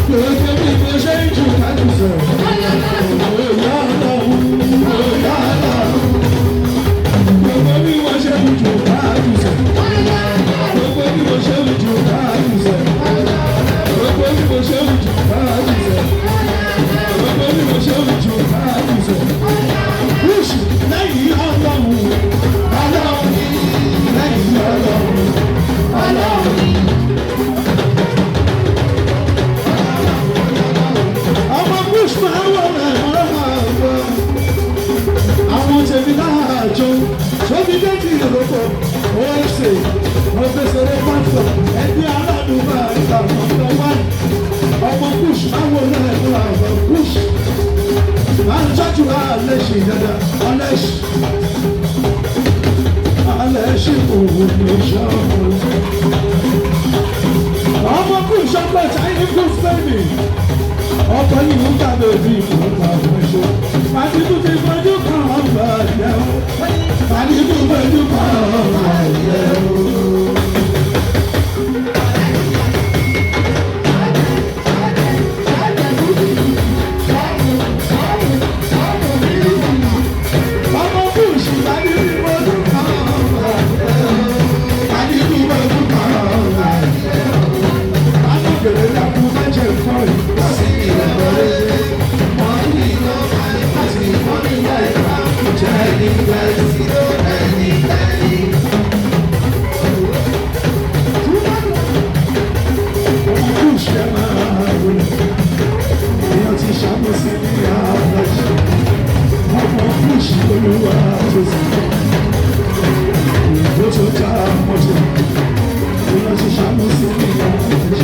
Gbogbo bí mo ṣe ń jù kájú sọ̀rọ̀. Òyà Ọlọ́run, òyà Ọlọ́run. Gbogbo bí mo ṣe ń jù kájú sọ̀rọ̀. Gbogbo bí mo ṣe ń jù kájú sọ̀rọ̀. Gbogbo bí mo ṣe ń jù kájú sọ̀rọ̀. Gbogbo bí mo ṣe ń jù kájú sọ̀rọ̀. Wíṣù lẹ́yìn Ọlọ́run, Ọlọ́run lẹ́yìn Ọlọ́run, Ọlọ́run. Ọmọ Bush máa ń wọ̀ rẹ̀ mọ́ra àwọn tèmi láàjọ sóbi déjì ìrókò OFC ọ̀fẹ́sẹ̀rẹ̀ pásítọ̀ ẹgbẹ́ aládùn máa ń gbà number one. Ọmọ Bush máa ń wọ̀ rẹ̀ mọ́ra ọmọ Bush máa ń tọ́jú àlẹ́sì dáadáa, àlẹ́sì, àlẹ́sì òun ní sọ́ọ̀rọ̀. Ọmọ Bush ọgbọ́n Chinese Bush baby, ọkọ yìí ń gbà bèbí ìfowópamọ́ àwọn ẹ̀ṣọ́. Àdìgún ti fojú kan ọgbà ẹ̀yẹ o. Àdìgún fojú kan ọgbà ẹ̀yẹ o. Ọmọ Bush, àdìgún fojú kan ọgbà ẹ̀yẹ o. Àdìgún fojú kan ọgbà ẹ̀yẹ o. Alóbèrè dàkú má jẹ nǹkan yìí. Ọmọ Bush ẹ máa wọlé. Èèyàn ti ṣàmùsí ní àbájá. Ọmọ Bush olúwa tó sì. Òyìnbó tó já mọ́tò. Èèyàn ti ṣàmùsí ní àbájá.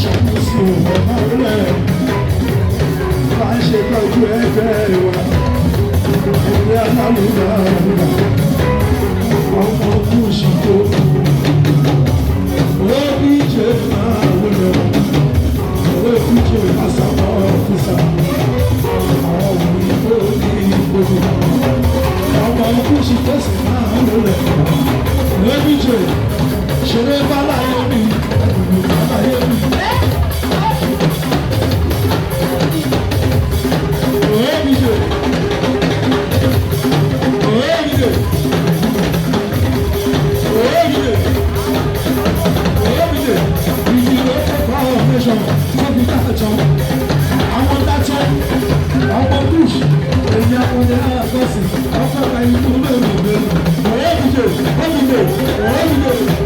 Ṣàmùsí ọmọ rẹ̀. Bá ń ṣe tọ́jú ẹgbẹ́ wa. Ẹgbẹ́ alálùbáríkà. Ọmọ Bush tó kù. OBJ máa wọlé. OBJ àsàmọ́ officer. Àwọn òyìnbó ní ìgbòho. Ọmọ Bush tó sì máa wọlé. OBJ ṣeré báláyé mi. Ẹ̀dùnú báláyé mi. OBJ. OBJ. OBJ. OBJ. Ìdílé foundation tó fi dájọ́. Àwọn dájọ́. Ọmọ Bush. Èyí akọni àgọ́sì. Ọkọ̀ ọ̀gá ikú lórí ìgbé. OBJ. OBJ. OBJ.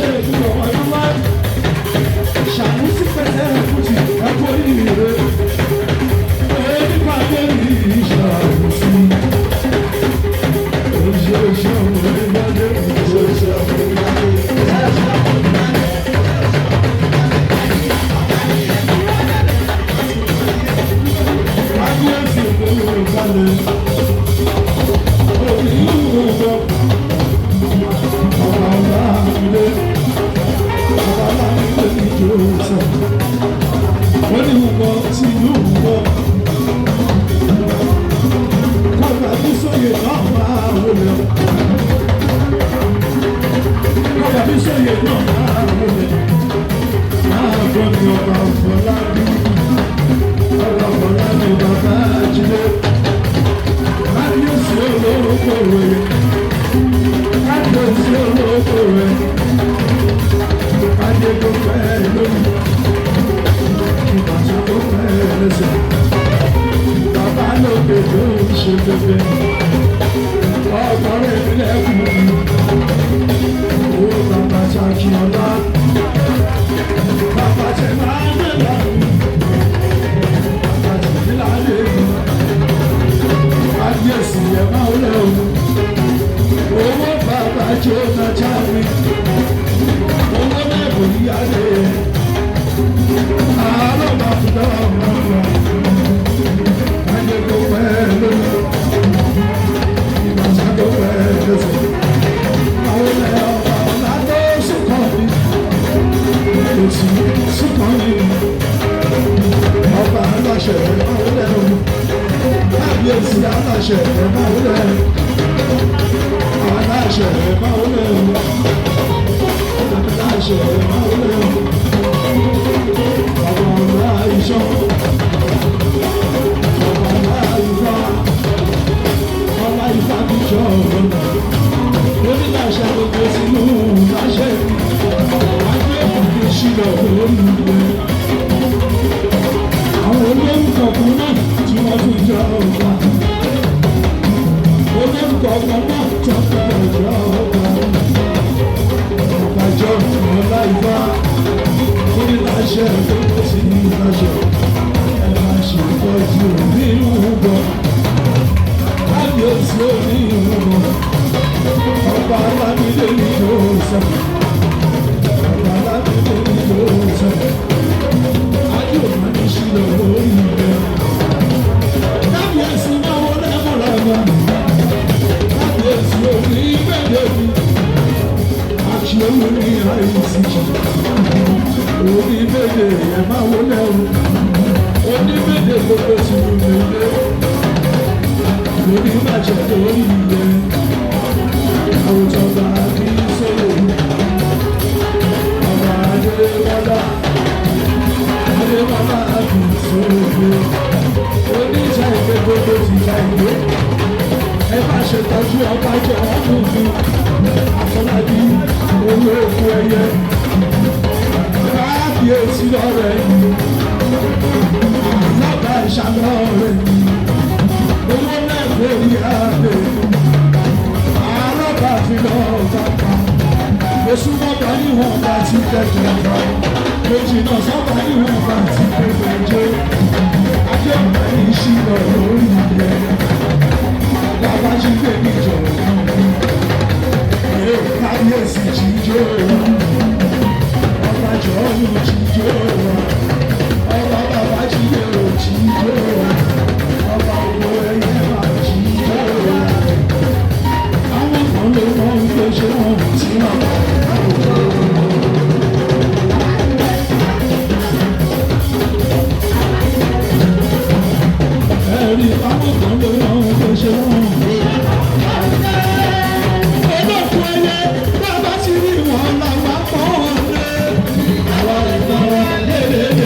ṣe ìdúró ọdún wá. Ṣàmùsí pẹ̀lẹ́ fújì ẹ̀kọ́ oríire. Onípàdé mi ṣàmùsí. Oṣù oṣù onígbàdé oṣù oṣù onígbàdé. Kábíyèsí olùkọ́lẹ̀. Òní ìwúwo. Ọba ọba ilé. Ọba aláìlé ní Joseph. Ó ní ìwúwo tí ìlú wúwo. Kọ́ba Bísóyè náà máa wọlé. Kọ́ba Bísóyè náà máa wọlé. Máa gbọ́ mi ọba Fọlábí. Ọba Fọlábí bàbá Jídé. Kábíyèsí olóko rẹ̀. Kábíyèsí olóko rẹ̀. Adé tó fẹ́ lórí. Ìbàṣà tó fẹ́ lẹ́sẹ̀. Bàbá lókè tó ń ṣe bẹ́bẹ́. Ọkọ rẹ̀ lẹ́kùn mi. Owó bàbá ṣáàkì ọlá. Bàbá tẹ máa ń dẹ̀lá mi. Bàbá tẹ ní láyé mi. Kábíyèsí ẹ̀ máa ń lẹ̀ o. Owó bàbá jẹ́ ọ̀nà mi. Owó mẹ́bùn yára. Àárọ̀ máa fi lọ́wọ́ máa lọ. Ayé kò pẹ́ lórí. Ìbàṣà kò pẹ́ lẹ́sẹ̀. Àwọn ilẹ̀ ọba ọ̀la tó sùkàn mi. Èsì sùkàn mi. Ọba aláṣẹ máa ń lẹ̀ o. Kábíyèsí aláṣẹ máa ń lẹ̀. Aláṣẹ máa ń lẹ̀ o. Aláṣẹ máa ń lẹ̀ o. Ọba ọ̀la ìṣọ́. Ọba ọ̀la ìfà. Ọlá ìfà mi jọ ọ̀nà. Oníláṣẹ gbogbo sínú láṣẹ. Ajé òkè ṣílọ̀ lórí ilẹ̀. Àwọn olórúkọ kan náà tí wọ́n tún jọ ọba. Olórúkọ kan náà tí wọ́n tún jọ ọba. Ọba jọ ọlá ìfà. Oníláṣẹ gbogbo sínú láṣẹ. Ẹ máa ṣe ìtọ́jú onírúurú. Kábíyèsí onírúurú. Ọba Alámídé ní Joseph. Ọba Alámídé ní Joseph. Ayé òmà ní ṣílọ̀ lórí ilẹ̀. Kábíyèsí máa wọlé mọ̀lẹ́mọ̀. Kábíyèsí òní bẹ́ẹ̀ mi. Àṣìlówó ní àìsí jì. Òní bẹ́ẹ̀ ẹ̀ máa wọlé o. Òní bẹ́ẹ̀ gbogbo ti wù mí lé. Òní bàjẹ́ lórí ilẹ̀. Àwùjọ bá bí sóyè. Ọba Adébọ́lá. Adébọ́lá bí sóyè. Oníjà ìgbé gbogbo ti jà ìgbé. Ẹ má ṣe tọ́jú ọba jọ ọdún mi. Àfọlábí owó òkú ẹyẹ. Kábíyèsí lọ́rẹ̀. Àlọ́bà ìṣàlọ́rẹ̀. Owó mẹ́fọ́ ní àbẹ̀. Àlọ́bà fi lọ́ọ́ bàbá. Oṣù mọ́ta níwọ̀n bá ti tẹ̀tẹ̀ bá. Méjì náà sábà níwọ̀n bá ti tẹ̀tẹ̀ jẹ́. Ajé ọ̀gá ní ṣílọ̀ lórí ilẹ̀. Bàbá jí gbé mi jọ̀rọ̀ náà. Èrè kábíyèsí jíjó wa. Ọba jọ̀ọ́nù jíjó wa. Ọba bàbá jíjó jíjó wa. Ọba ògbó ẹyẹ máa jíjó wa. Àwọn kan ló mọ ohun tó ṣe wọn tí wọn bá wò. Ẹ̀rí àwọn kan ló mọ ohun tó ṣe wọn. Olókùn ẹyẹ bàbá ti rí wọn làwọn pọ̀ lé. Àwa ìgbà wọn lélẹ̀.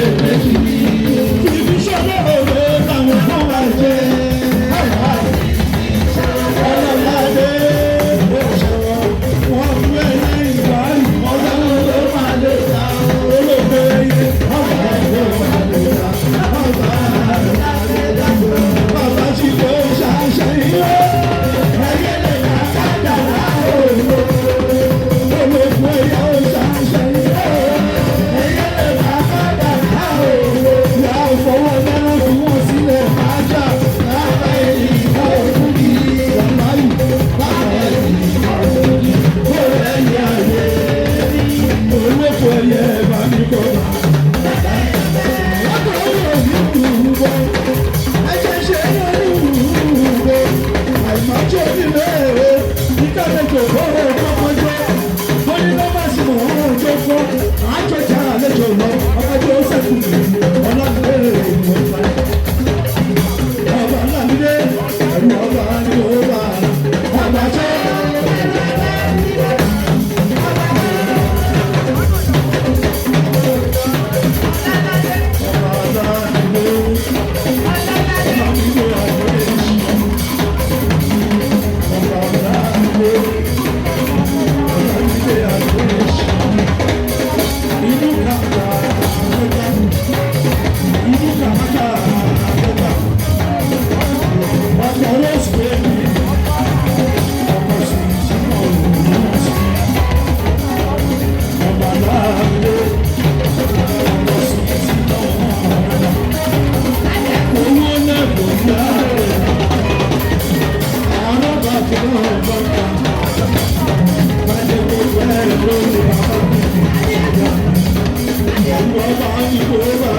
kálejò kóró kọ́kọ́jọ́. Mo ní lọ́mọ sí mò ń jó fún. Àjọjà àlejò lọ, ọmọdé ó sẹ́kù mi. Ọlọ́dún èrè ìwọ̀n ìfàlẹ̀. Ọba Lámídé, ẹ̀rù ọba ni ó wà. Ọba jẹ́. Ọba Lámídé, Lámídé Adéṣí. Ọba Lámídé, Lámídé Adéṣí. Inú kàkà àgbẹ̀dá. Inú kàkà àgbẹ̀dá. Ọkọ̀ rose baby. Ọkọ̀ sì sínú òun sí. Ọba Lámídé, ọkọ̀ sì sínú òun. Owó lẹ́kọ̀ọ́ yára. Àwọn ọba tó ń bọ̀ ká. Bàjẹ́ gbogbo ẹ̀ lórí bàbá mi. Ẹ̀rù ọba ní kò bá.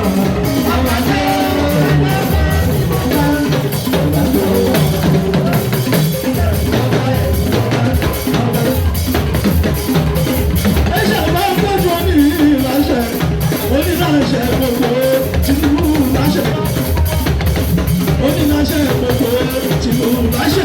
Ẹ ṣe máa ń tọ́jú oníláṣẹ, oníláṣẹ gbogbo tìlú láṣẹ. Oníláṣẹ gbogbo tìlú láṣẹ.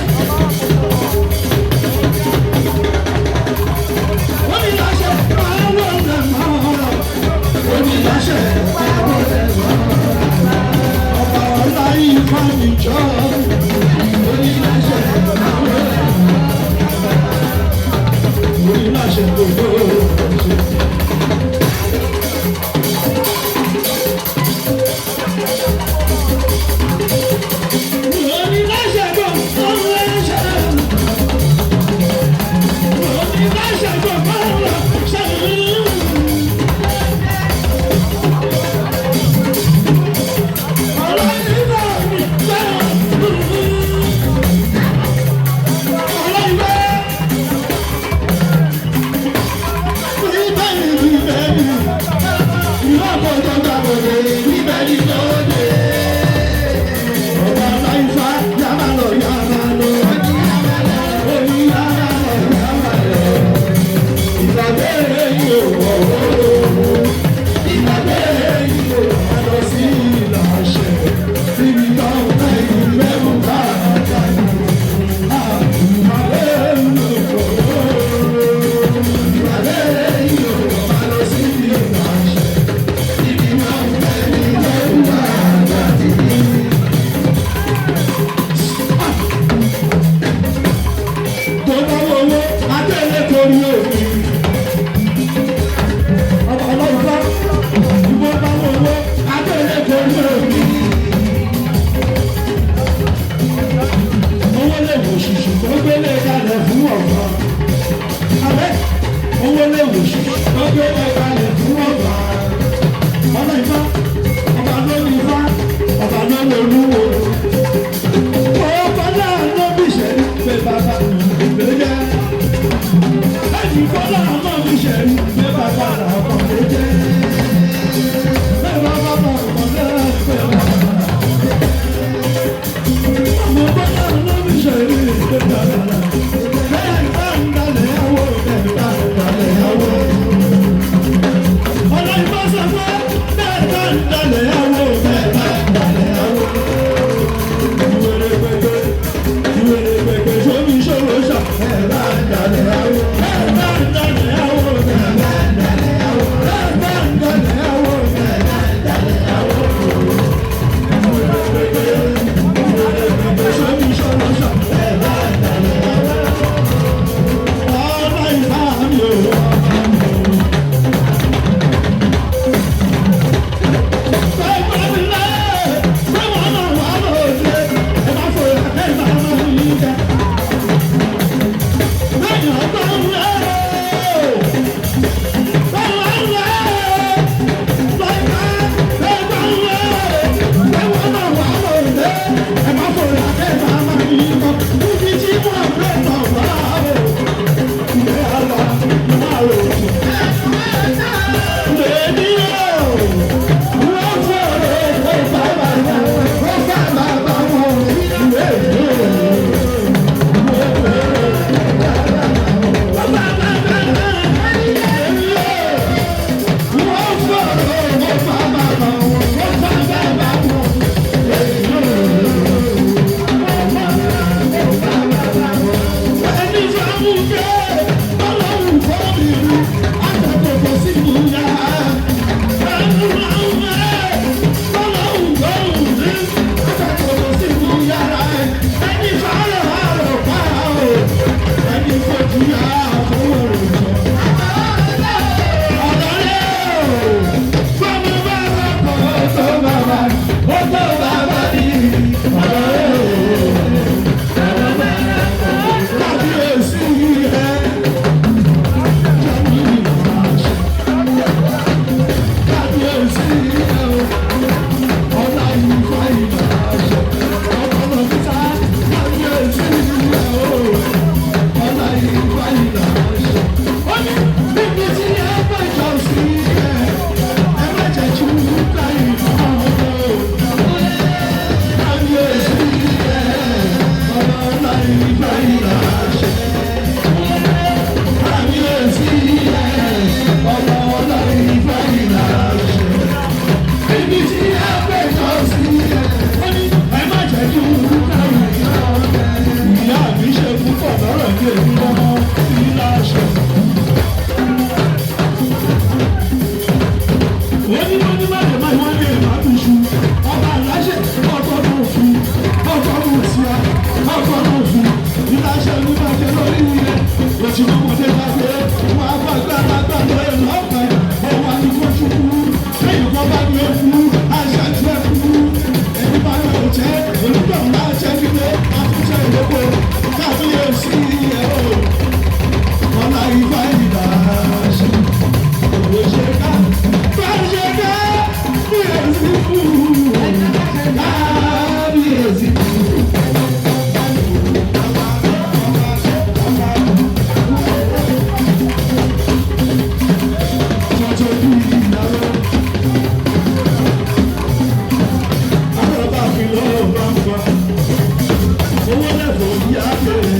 Aládé.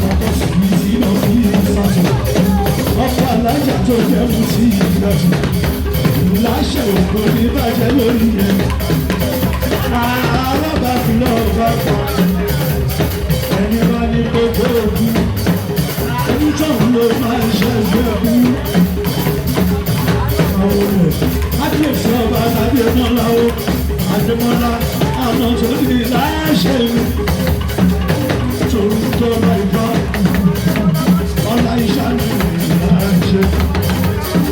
Ọkọ̀ sì tí lọ sí ìsàtò. Ọkọ̀ alájà tó jẹ́ mú sí ìdájú. Láṣẹ òkò ní bàjẹ́ lórí ẹ̀. Alábàáfi lọ́ọ́ bá pa. Ẹni bá ní gbogbo ògùn. Onítọ̀hún ló máa ń ṣẹ́jú ẹ̀kú. Àwọn olè kábíyèsí ọba Adémọ́lá o. Adémọ́lá àná tó ní láṣẹ mi. Torúkọ bá ìbá. Ọlá ìṣàlù ìlàṣẹ.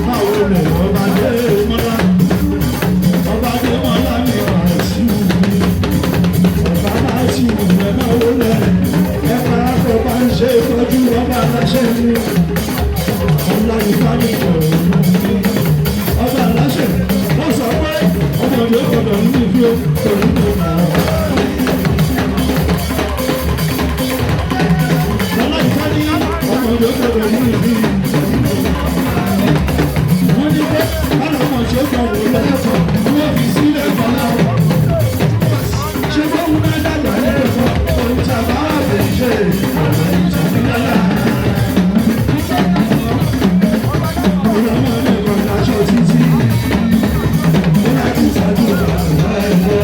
Báwo lè ọba Adémọ́lá? Ọba Adémọ́lá mi wà sí mi. Ọba láti wù ẹ máa wọlé. Ẹ parapọ̀ bá ń ṣe ìtọ́jú ọba aláṣẹ mi. Ọlá ìfá mi kọ̀ọ̀rọ̀ mi. Ọba aláṣẹ wọ́n sọ pé ọmọdé gbọdọ̀ nínú ìfí o torí kò mọ̀ ọ́. Ọlá ìfá ní ọmọdé gbọdọ̀ nínú ìfí. Wọ́n ní pé báwo ọmọ ṣe gbọ̀wọ́ lọ́kọ̀ọ́ ni wọ́n fi sílẹ̀ fọlá o. Ṣé bóun náà dàgbà lẹ́kọ̀ọ́ ohun tí a bá wà fẹ́ ṣe ọ̀rọ̀ ìjàmbá. Ọlọ́mọdé kan láṣọ títí. Ó láti ṣàdúrà láìpẹ́.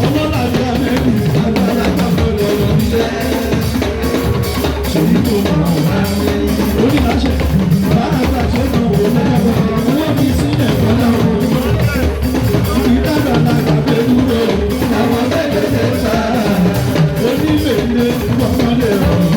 Ọlọ́ládé Amẹ́bí àgbàlagbà gbọ́dọ̀ lọ nílẹ̀. Ṣèyí tó mọ̀ wá. Ó ní láṣẹ. Bàbá tó mọ̀ wò lẹ́kọ̀ọ́. Wọ́n fi sílẹ̀ fọlá o. Ìdàgbàlagbà pé dúró. Àwọn bẹ́ẹ̀ ta. Onímẹ̀lẹ̀ gbọ́mọdé ọ̀hún.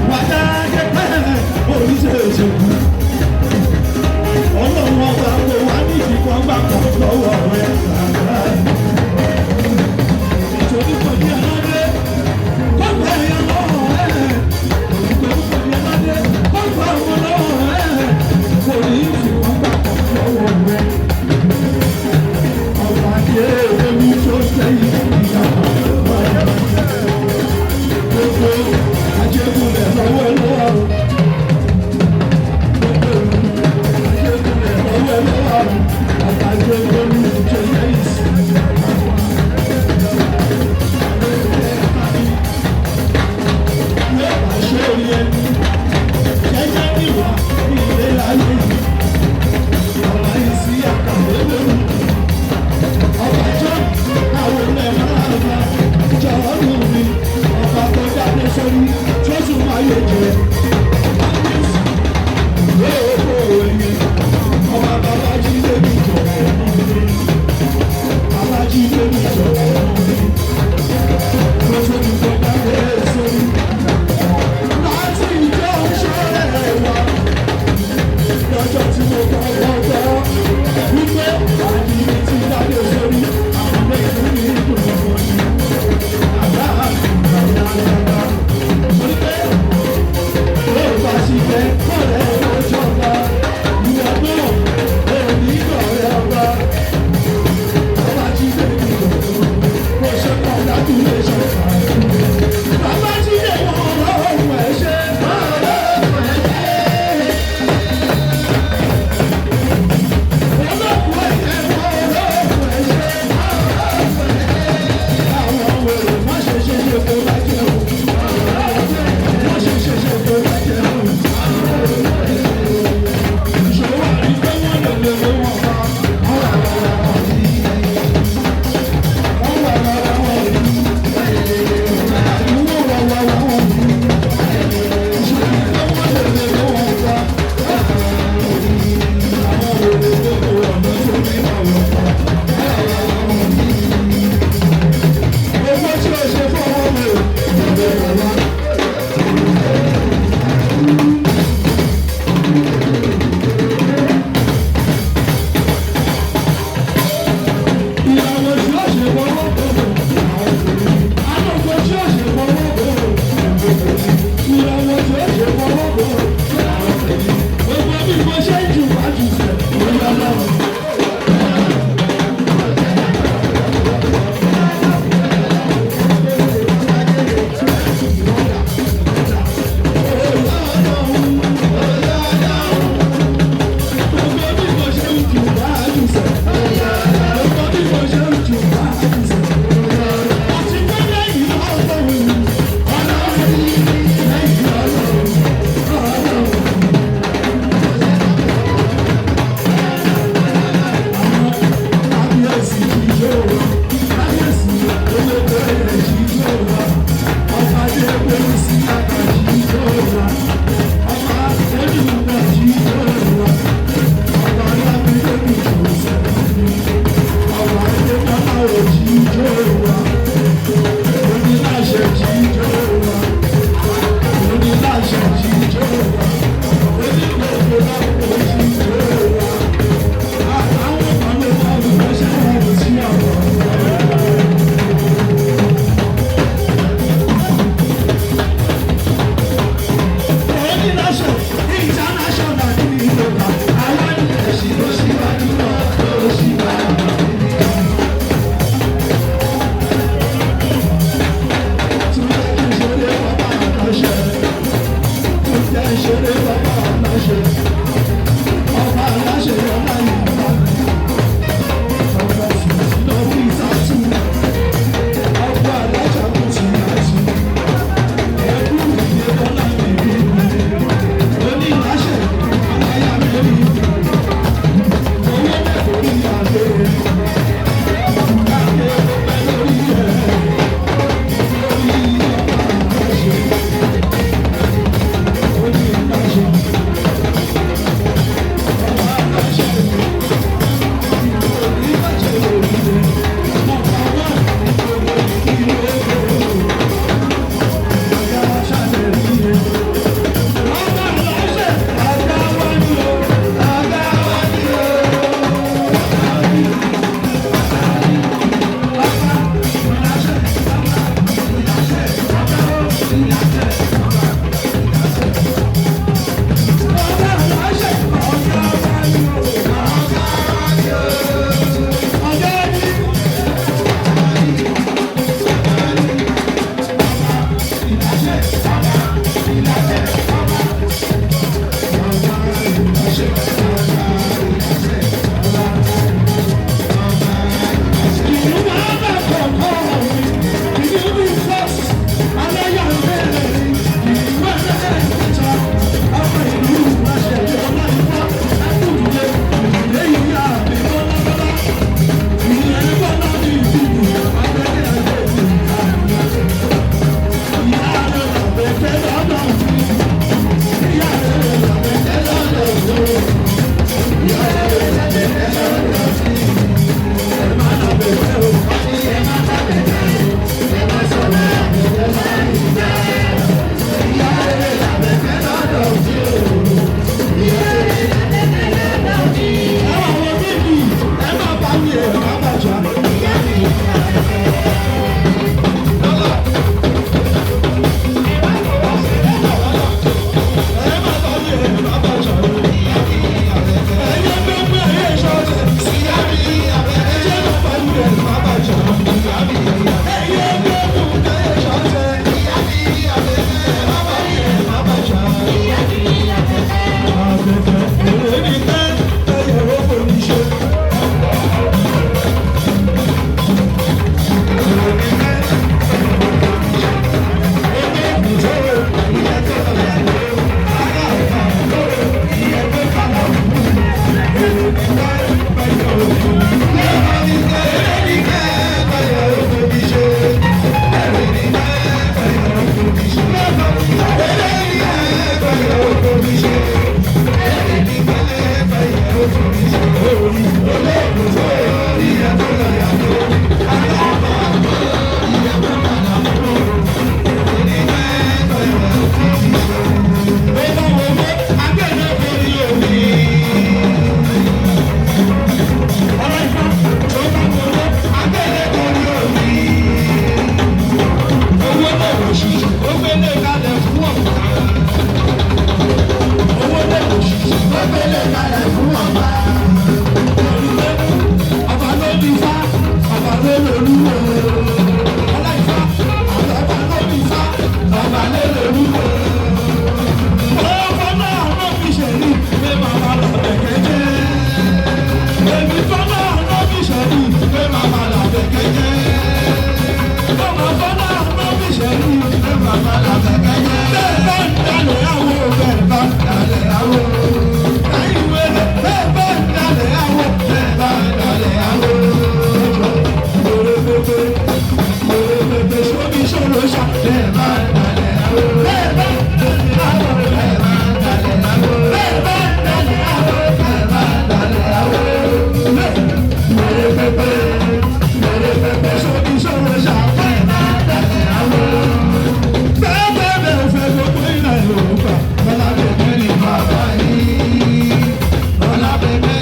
Wàjáde pẹ́ oríṣiríṣi. Ọlọ́run ọba kò wá ní ìfikọ́ gbà kan lọ́wọ́ rẹ̀ rárá. Nítorí kò ní aládé, kó gbà ẹ̀yà lọ́wọ́ rẹ̀. Nítorí kò ní aládé, kó gbà ọmọ lọ́wọ́ rẹ̀. Kò ní ìfikọ́ gbà kan lọ́wọ́ rẹ̀. Ọba ayé omi tó jẹ́ ìyàwó rẹ̀. Gbogbo ajégúnlẹ̀ lọ́wọ́ lọ́wọ́. Gbogbo ajégúnlẹ̀ lọ́wọ́ lọ́wọ́. Ọba ajégúnlẹ̀ tó jẹ́ ìsìn.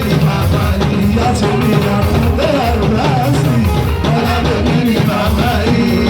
Ìyá ti rí ìyàwó bẹ́ẹ̀ rà sí. Ọlá bẹ̀rẹ̀ ní bàbá yìí.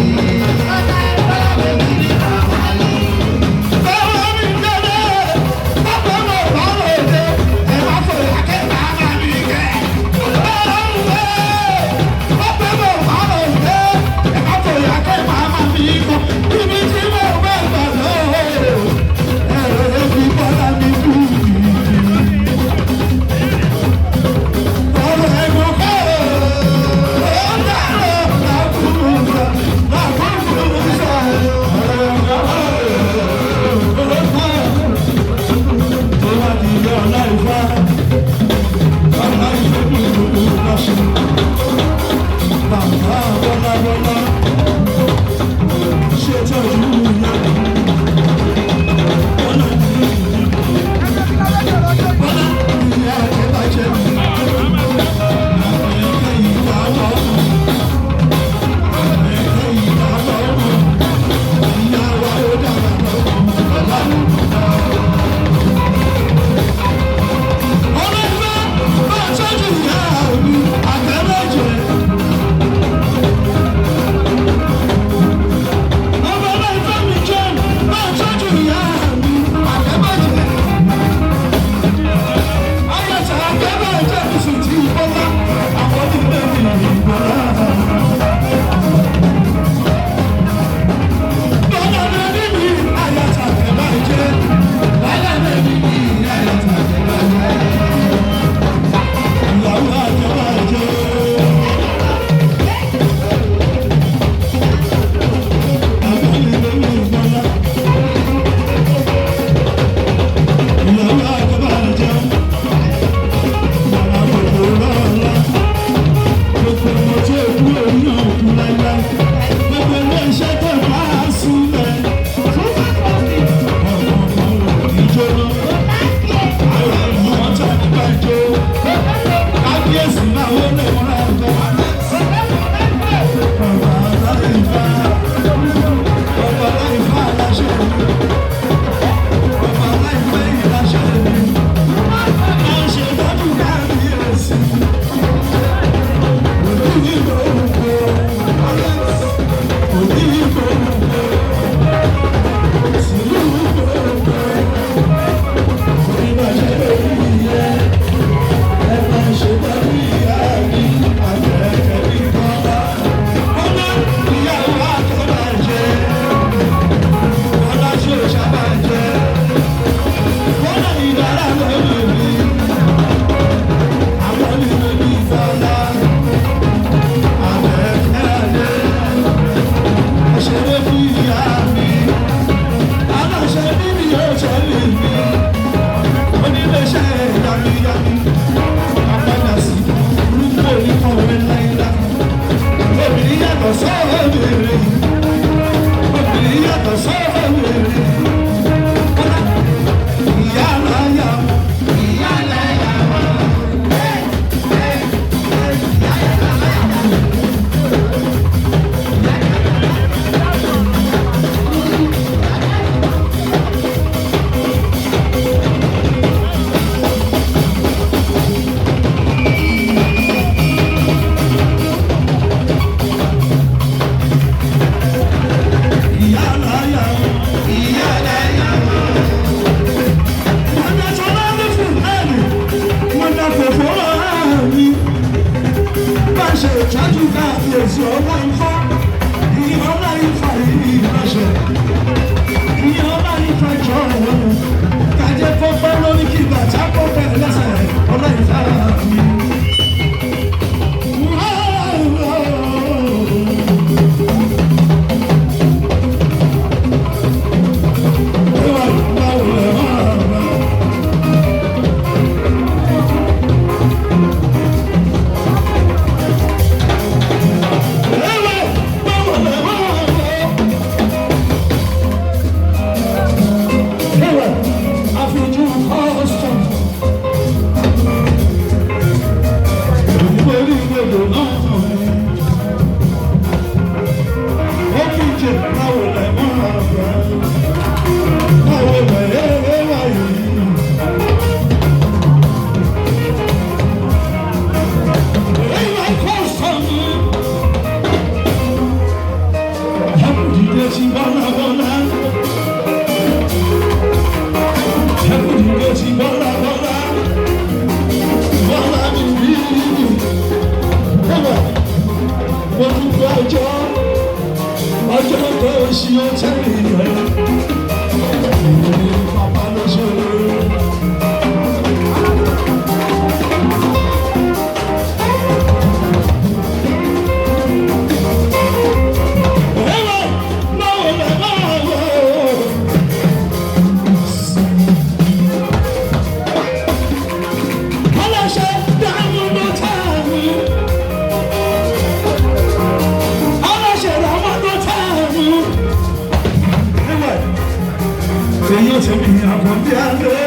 Èyí ò tẹ̀mí àkànbí àlẹ́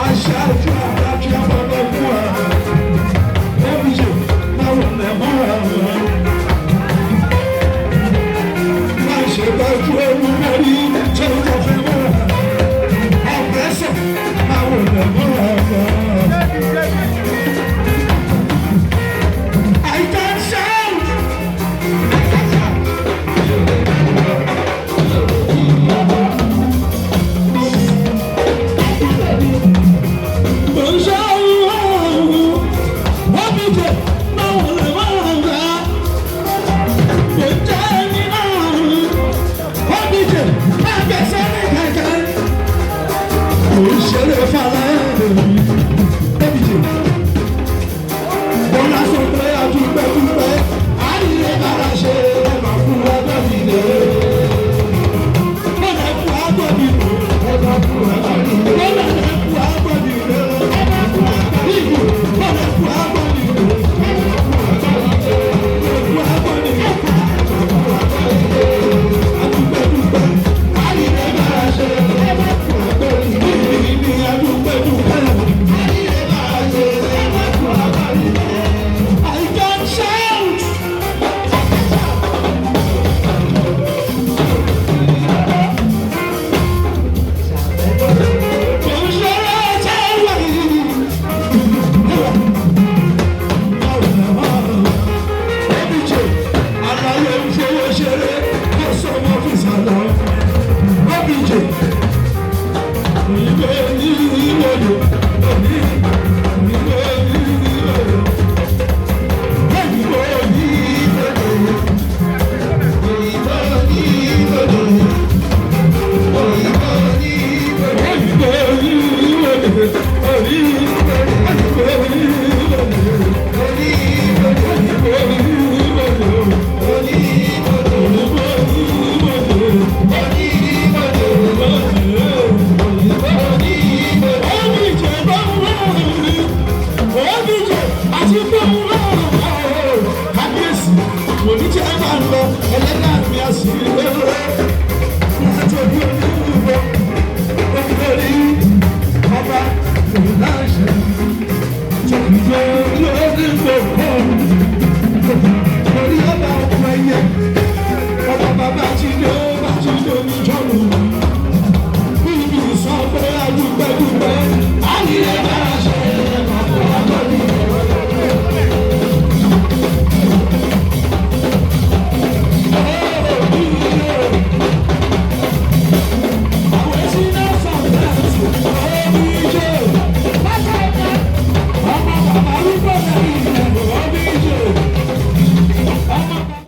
aṣáájú.